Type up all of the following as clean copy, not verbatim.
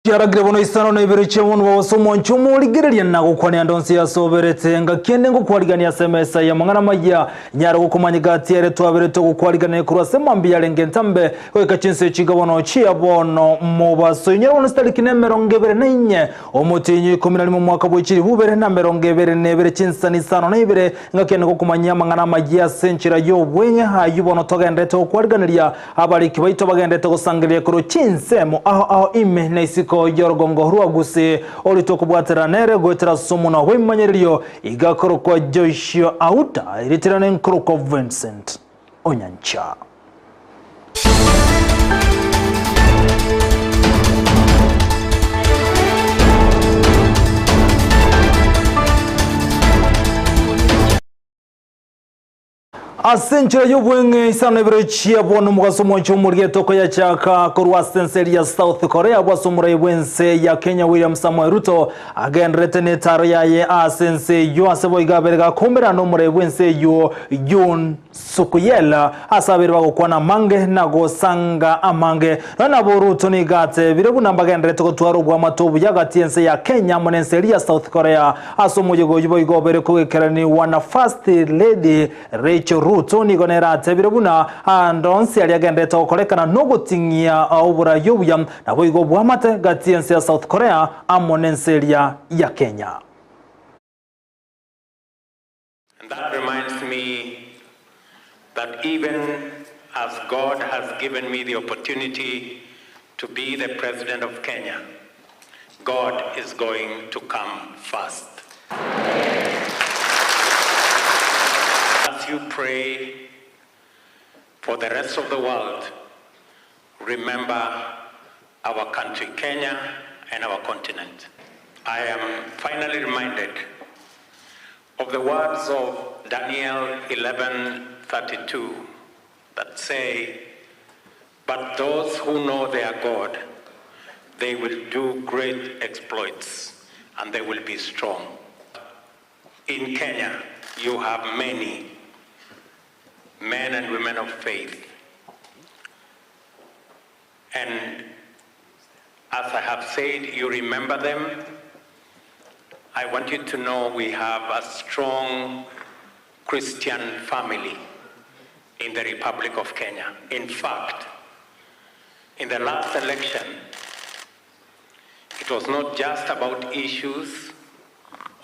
Chiaragire bono isano na ibere chi'omonwa gose omwancho omorigereria na gokwania ande onsi asoberete. Engaki ende ngokwarigania ase emesa y'amang'ana amayia, nyare gokomanya gati ere twaberete ogokwariganania korwa ase mambia yarenge entambe goika chinse chinka bono chia bono mobaso. Inyore bono chitariki nemerongo ebere na inye, omotienyi o ikomi na rimo omwaka bwe chilifu ibere na merongo ebere na ebere chinsani isano na ibere, engaki ende ngokomanyia amang'ana amayia ase enchera y'obweng'e ayio bono togenderete gokwariganeria Abariki baito bagenderete gosangereria korwa chinsemo ao ao ime na isiko y'orogongo rwa Gusii, oria tokobwatera nere goetera ase omonwa bw'ebimanyererio, iga akorokwa Joshua Auta, erieta riane nkorokwa Vincent Onyancha. Ase enchera y'obweng'e isano ebere chia bono omogaso omwancha omorige etoko yachaka korwa ase ense eria ya South Korea abwo ase omorai bw'ense ya Kenya William Samoei Ruto agenderete netaro yaye ase ense eyio ase boigo abere gakoumera nomorai bw'ense eyio Yoon Suk Yeol ase abere bagokwana amange na gosanga amange. Nonya nabo Ruto nigo atebire buna mbagenderete gotwara obwamate obuya gati y'ense ya Kenya amo nense eria ya South Korea Ase omoyega oyio boigo obere kogekeraniwa na First Lady Rachel Ruto nigo nere atebire buna aande onsi aria agenderete gokorekana nogoting'ia oborai obuya naboigo obwamate gati y'ense ya South Korea amo nense eria ya Kenya. And that reminds me that even as God has given me the opportunity to be the president of Kenya, God is going to come first. As you pray for the rest of the world, remember our country, Kenya, and our continent. I am finally reminded of the words of Daniel 11:32 that say, "But those who know their God, they will do great exploits and they will be strong." In Kenya, you have many men and women of faith. And as I have said, you remember them. I want you to know we have a strong Christian family in the Republic of Kenya. In fact, in the last election, it was not just about issues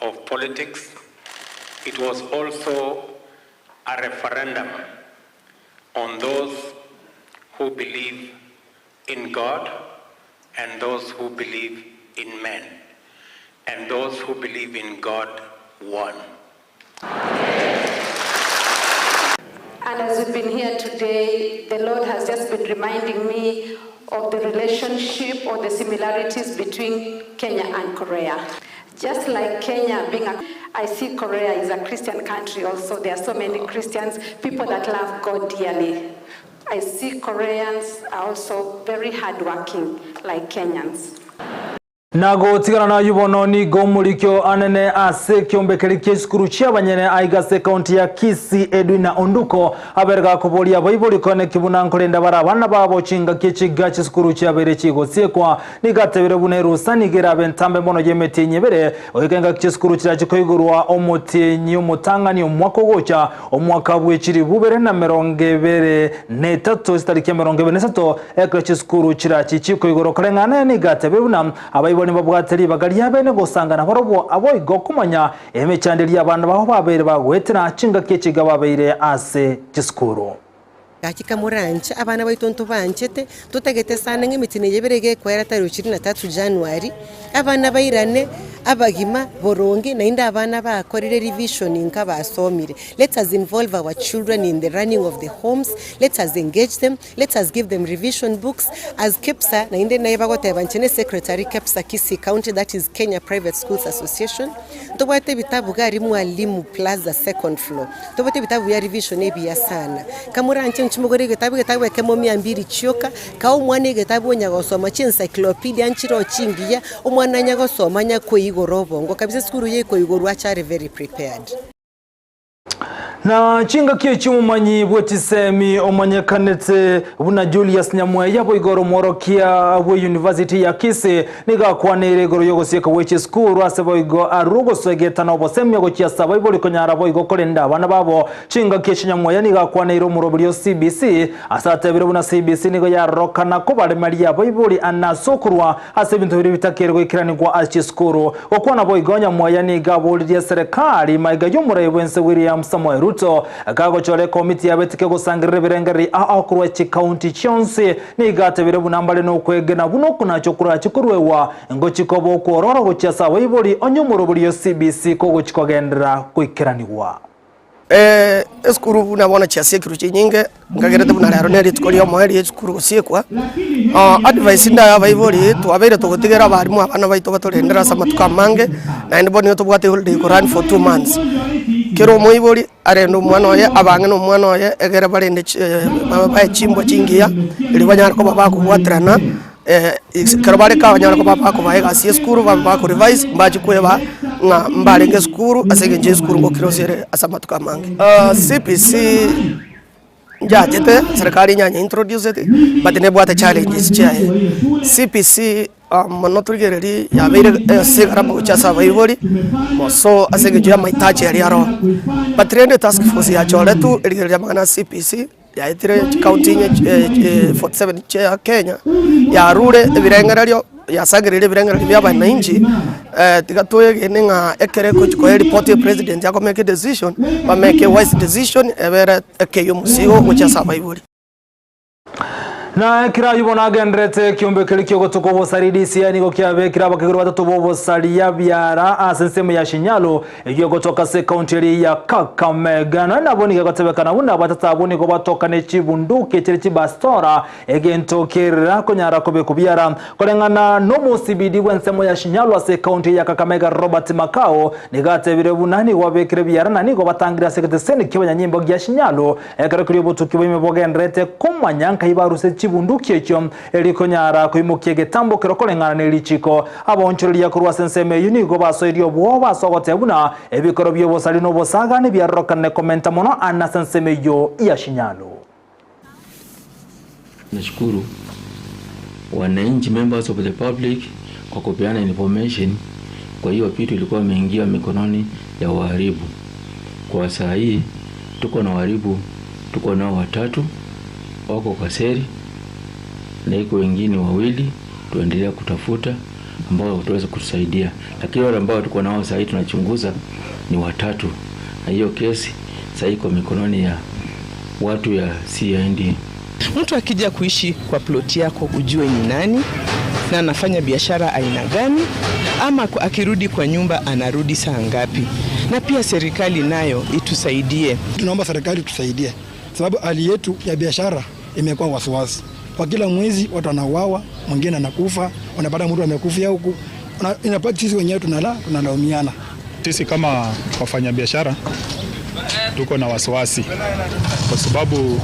of politics, it was also a referendum on those who believe in God and those who believe in men. And those who believe in God won. And as we've been here today, the Lord has just been reminding me of the relationship or the similarities between Kenya and Korea. Just like Kenya being a, I see Korea is a Christian country also. There are so many Christians, people that love God dearly. I see Koreans are also very hardworking like Kenyans. Na gotigana nayio bono nigo omorikio anene ase ekiombe keria ki'esukuru chi'abanyene aiga ase ekaunti ya Kisii Edwina Onduko abere gakoboria abaibori koeneki buna nkorenda bare abana babo chingaki echiga chisukuru chiabeire chigosiekwa. Nigo atebire buna erusa nigo erabe entambe mono y'emetienyi ebere goika engaki chisukuru chirache koigorwa omotienyi omotang'ani omwaka ogocha Omwaka bwe chilifu ibere na emerongo ebere na etato chitariki emerongo ebere na esato, ekero chisukuru chirachi chikoigorwa koreng'ana nigo atebire buna abaibori mbabwate ribaga riabene gosangana barobwo aboigo komanya emechando eria abana babo babeire bagoetera chingaki echi iga babeire ase chisukuru. Gaki kamoranche abana baito ntobanchete, totagete sana ng'a emechino eye ebere egekoera tarehe ishirini na tatu January, abana bairane abagima boronge naende abana bakorire revision nka basomire. Let us involve our children in the running of the homes, let us engage them, let us give them revision books as KEPSA naende naye bagoteba inche ne secretary KEPSA Kisii County that is Kenya Private Schools Association, ntobwate ebitabu iga aria Mwalimu Plaza second floor. Tobwate ebitabu bia revision ebiya sana. Kamoranche inche mogore egetabu, egetabu ekemo mia mbiri chioka, kae omwana egetabu onya gosoma chiencyclopedia nchire chingiya, omwana anya gosoma anya koigora obongo kabisa esukuru eye ekoigorwa ache are very prepared. Na chingaki echi omomanyi bwe chisemi omanyekanete buna Julius Nyamweya boigo ore omworokia bwe University ya Kisii nigo akwaneire igoro y'ogosieka gwe chisukuru ase boigo arure ogosegeta na obosemia gochia ase abaibori konyara boigo korenda abana babo. Chingaki echi Nyamweya nigo akwaneire omoroberi o CBC ase atebire buna CBC nigo yarorokana kobaremaria abaibori ane ase okorwa Ase ebinto biria bitakeire goikeranigwa ase chisukuru. Gokwana boigo, Nyamweya nigo aboririe eserekari maiga y'omorai bw'ense William Samoei Ruto kagochora ekomiti yabetike gosangerera ebirengererio ao korwa chikaunti chionsi. Nigo atebire buna mbare nokwegena buna okonacha okorache koruegwa ngochia koba okwororo gochia ase abaibori onye omorobori o CBC kogochia kogenderera goikeranigwa. Esukuru buna bono chiasiekirwe chinyinge, nkagerete buna rero ne rituko riomoerio ria esukuru gosiekwa, advice ndaye abaibori, twabeire togotigera abalimu abana baito batorendere ase amatuko amange, naende bono nigo tobwate holiday eko run for 2 months. Kera omoibori arende omwana oye, abang'e na omwana oye, egere barende chi bae chimbwa chingiya, erio banyare koba bakobwaterana ekero bare kaa banyare koba bakobaa egasi ya esukuru, babe bako revise, mbache kweba ng'a mbarenge esukuru ase eng'encho esukuru ngokira ere ase amatuko amange. CBC njachete, serikali nyanya introduceti, but nebwate challenges chiaye. CBC mono torigereria yabeire ase egarama gochia ase abaibori, moso ase eng'encho ya amahitaji aria aroo. But rende etask force yachoretwe erigereria amang'ana a CBC. Yaetire chikaunti inye 47 chia Kenya, yarure ebirengererio, yasangereire ebirengererio bia abananchi, tiga toegene ng'a ekero ekochi koa eripoti ya president ako make decision, ba make a wise decision ebere ekeyia omosigo gochia ase abaibori. Na ekero ayio bono agenderete ekiombe keria ki'ogotuka obosari DCI nigo kiabekire abakegori batato b'obosaria biara ase ensemo ya Shinyalu Eyio egotoka ase ekaunti eria ya Kakamega. Nonya nabo nigo egotebekana buna abatata abwo nigo batoka ne chibunduki chire chibastora, egento kerera konyara kobekwa biara. Koreng'ana nomosibidi bw'ensemo ya Shinyalu ase ekaunti ya Kakamega Robert Makau nigo atebire buna nigo babekire biara na nigo batangire ase egeteseni ki'abanyanyimbo gia Shinyalu ekero keria obotuki bwaime bogendererete komanya nkai baruse chibunduki echio Erio konyara koimokia egetambo kero koreng'ana ne richiko. Abaonchoreria korwa ase ensemo eyio nigo basoirie obwoba ase ogoteba buna ebikoro bi'obosari na obosagani biarorokanire komenta mono ane ase ensemo eyio ya Shinyalu. Nashukuru wananchi members of the public kwa kupeana information kwa hiyo vitu ilikuwa imeingia mikononi ya waharibu. Kwa saa hii tuko na waharibu tuko nao watatu wako kwa seli na iko wengine wawili tuendelea kutafuta ambao wataweza kutusaidia, lakini wale ambao tuko nao sasa hivi tunachunguza ni watatu, na hiyo kesi sasa iko mikononi ya watu ya CID. Mtu akija kuishi kwa ploti yako ujue ni nani na anafanya biashara aina gani, ama akirudi kwa nyumba anarudi saa ngapi. Na pia serikali nayo itusaidie. Tunaomba serikali tusaidie, sababu hali yetu ya biashara imekuwa wasiwasi. Kwa kila mwezi watu wanauawa, mwingine anakufa, unapata mtu amekufia huku, inapata sisi wenyewe tunala tunalaumiana. Sisi kama wafanyabiashara tuko na wasiwasi kwa sababu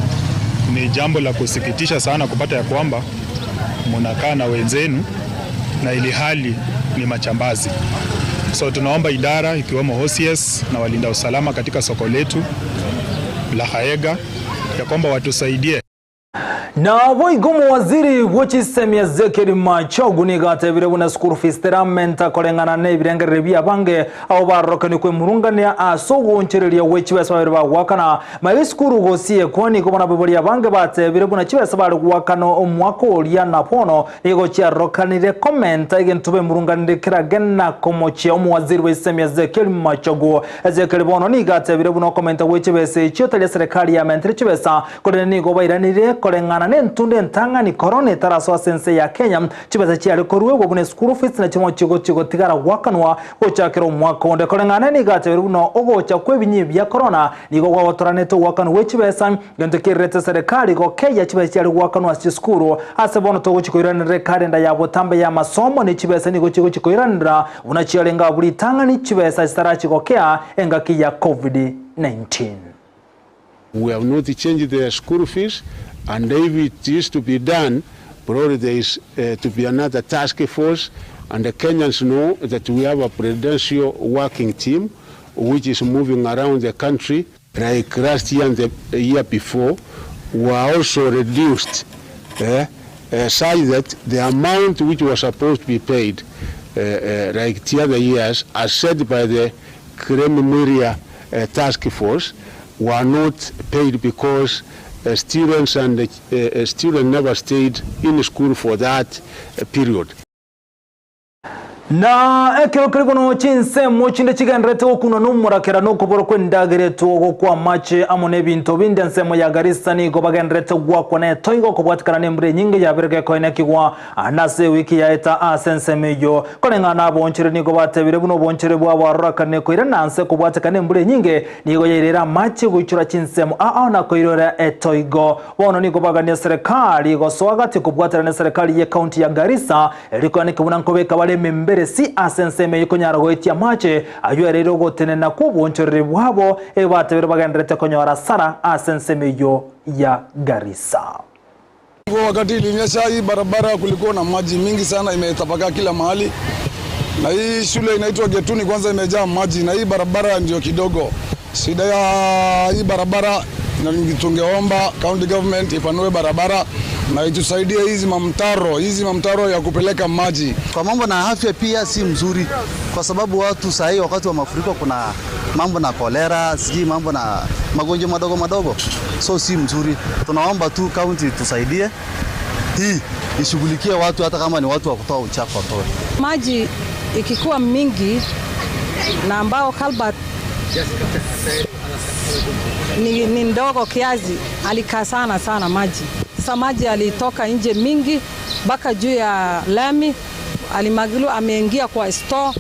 ni jambo la kusikitisha sana kupata ya kwamba munakaa na wenzenu na ili hali ni machambazi. So tunaomba idara ikiwemo OCS na walinda usalama katika soko letu la Haega ya kwamba watusaidie. Naboigo omowaziri bwe chisemi Ezekiel Machogu nigo atebire buna school fees teramenta koreng'ana na ebirengereri bia abange abo barorokani kwemurungania ase ogoonchereria gwe chibesa babere bagoakana maiga esukuru gosiekwa nigo bono abaibori abange batebire buna chibesa bare goakana omwaka oria na bono nigo chiarokanire komenta egento bemurunganire keragena komochia omowaziri bwe chisemi Ezekiel Machogu Ezekiel bono nigo atebire buna okomenta gwe chibesa echio tari eserekari yamentire chibesa Korende nigo bairanire koreng'ana nentunda entang'ani korona etarasoa ase ense ya Kenya, chibesa chiare koruegwa buna eschool fees na chimwe chigochia gotigara goakanwa gochakera omwaka onde. Koreng'ana nigo atebirie buna ogocha kw'ebinyi bia korona nigo gwagotoranete ogoakanwa gwe chibesa, gento kererete serikali gokeyia chibesa chiare goakanwa ase chisukuru. Ase bono togochia koiranera ekalenda ya botambe y'amasomo ne chibesa nigo chigochia koiranera buna chiarenge abwo ritang'ani chibesa chitarachia gokea engaki ya Covid-19. We have not changed the school fees and if it is to be done, probably there is to be another task force and the Kenyans know that we have a presidential working team which is moving around the country. Like last year and the year before were also reduced such that the amount which was supposed to be paid like the other years as set by the Clem Mwiria task force were not paid because students and students never stayed in school for that period. Na ekero keria bono chinsemo chinde chigendererete gokunwa nomorakera na okobora kw'endagera etwogo kw'amache amo nebinto binde ensemo ya Garissa nigo bagendererete goakwa netoigo kobwatikana nembura enyinge yabeire gekoenekigwa ande ase ewiki yaeta ase ensemo eyio. Koreng'ana naboonchoreri nigo batebire buna oboonchoreri bwabo arorakane koirana nse kobwatekana nembura enyinge nigo yaireire amache goichora chinsemo ao na koirora etoigo. Bono nigo bagania serekari gosoa gati kobwaterana neserekari y'ecounty ya Garissa Rikoaneke buna nkobeka bare ememberesi ase ensemo eyio konyara goetia amache, ayio ereire ogotenena kw'oboonchoreri bwabo, ebatebire bagendererete konyora asara ase ensemo eyio ya Garissa. Kwa wakati ilinyesha hii barabara kulikuwa na maji mingi sana imetapakaa kila mahali, na hii shule inaitwa Getuni kwanza imejaa maji, na hii barabara ndio kidogo shida ya hii barabara, na tungeomba county government ipanue barabara na itusaidie hizi mamtaro, hizi mamtaro ya kupeleka maji. Kwa mambo na afya pia si mzuri, kwa sababu watu sahii wakati wa mafuriko kuna mambo na kolera, sijui mambo na magonjwa madogo madogo, so si mzuri. Tunaomba tu county tusaidie hii ishughulikie watu, hata kama ni watu wa kutoa uchafu watoe. Maji ikikuwa mingi na ambao culvert ni ndogo kiasi, alikaa sana sana maji. Sasa maji alitoka nje mingi mpaka juu ya lami, alimagilo ameingia kwa store,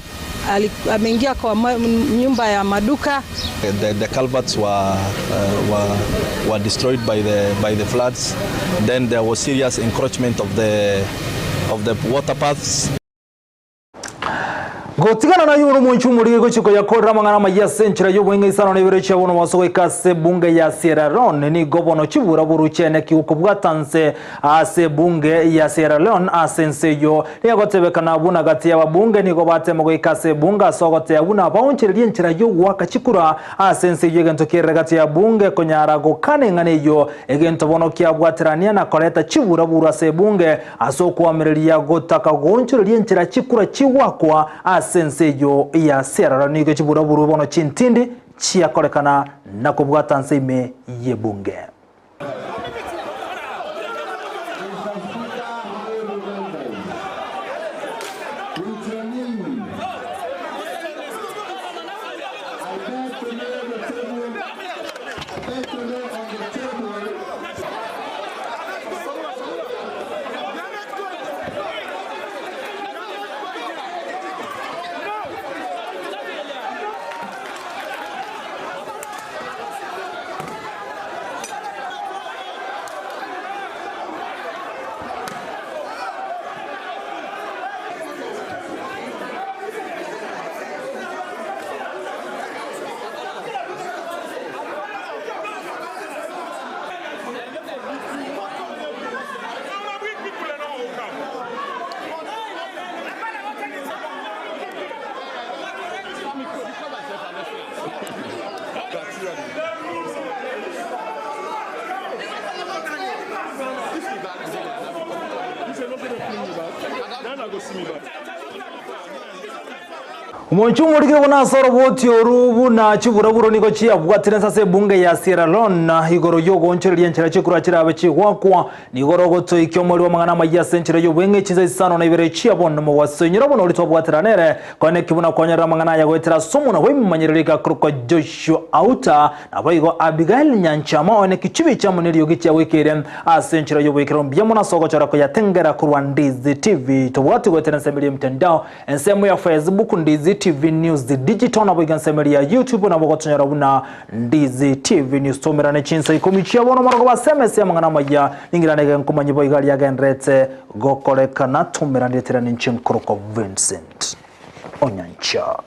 ameingia kwa nyumba ya maduka. The culverts were destroyed by the floods. Then there was serious encroachment of the water paths. Gotigana na yoro omonche omorige gochia koyakorera amang'ana amaya ase enchera y'oboing'a isano na ibere chia bono mobaso goika ase ebunge ya Sierra Leone nigo bono chibura boru chiene ki gokobwata nse ase ebunge ya Sierra Leone ase ense eyio nigo egotebekana buna gati y'ababunge nigo batema goika ase ebunge ase ogotea buna baonchererie enchera y'ogoaka chikura ase ense eyio egento kerire gati ya bunge konyara gokana eng'ana eyio egento bono kiabwaterania na koreta chibura buru ase ebunge Ase okoamereria gotaka goonchoreria enchera chikura chigoakwa ase ense eyio ya Sierra Leone nigo chiburaburu bono chintindi chiakorekana na kobwata nse ime y'ebunge. Omonche omorikire buna ase oroboti oru buna chiburaburo nigo chiabwatire ense ase ebunge ya Sierra Leone igoro y'ogoonchoreria enchera chikorwa chirabe chigoakwa Nigo rogotoikia omorero bw'amang'ana amayia ase enchera y'obweng'e chinsa isano na ibere chia bono mobaso. Inyora buna oria twabwatera nere, koeneki buna kwanyorera amang'ana aya goetera ase omonwa bw'ebimanyererio igakorokwa Joshua Auta, naboigo Abigail Nyanchama oeneki chibicha amo neriogi chiagoikeire ase enchera y'oboikeranu mbuya mono ase ogochora koyatengera korwa Ndizi TV. Tobwati goetera ensemo eria y'emitandao, ensemo ya Facebook Ndizi TV News Digital naboigo ensemo eria ya YouTube nabo ogotonyora buna Ndizi TV News tomerane chinsa ikomi chia bono omoroko ase emesa y'amang'ana amaya ning'irane genkomanye boigo aria agenderete gokorekana tomerane eterane inche nkorokwa Vincent Onyancha.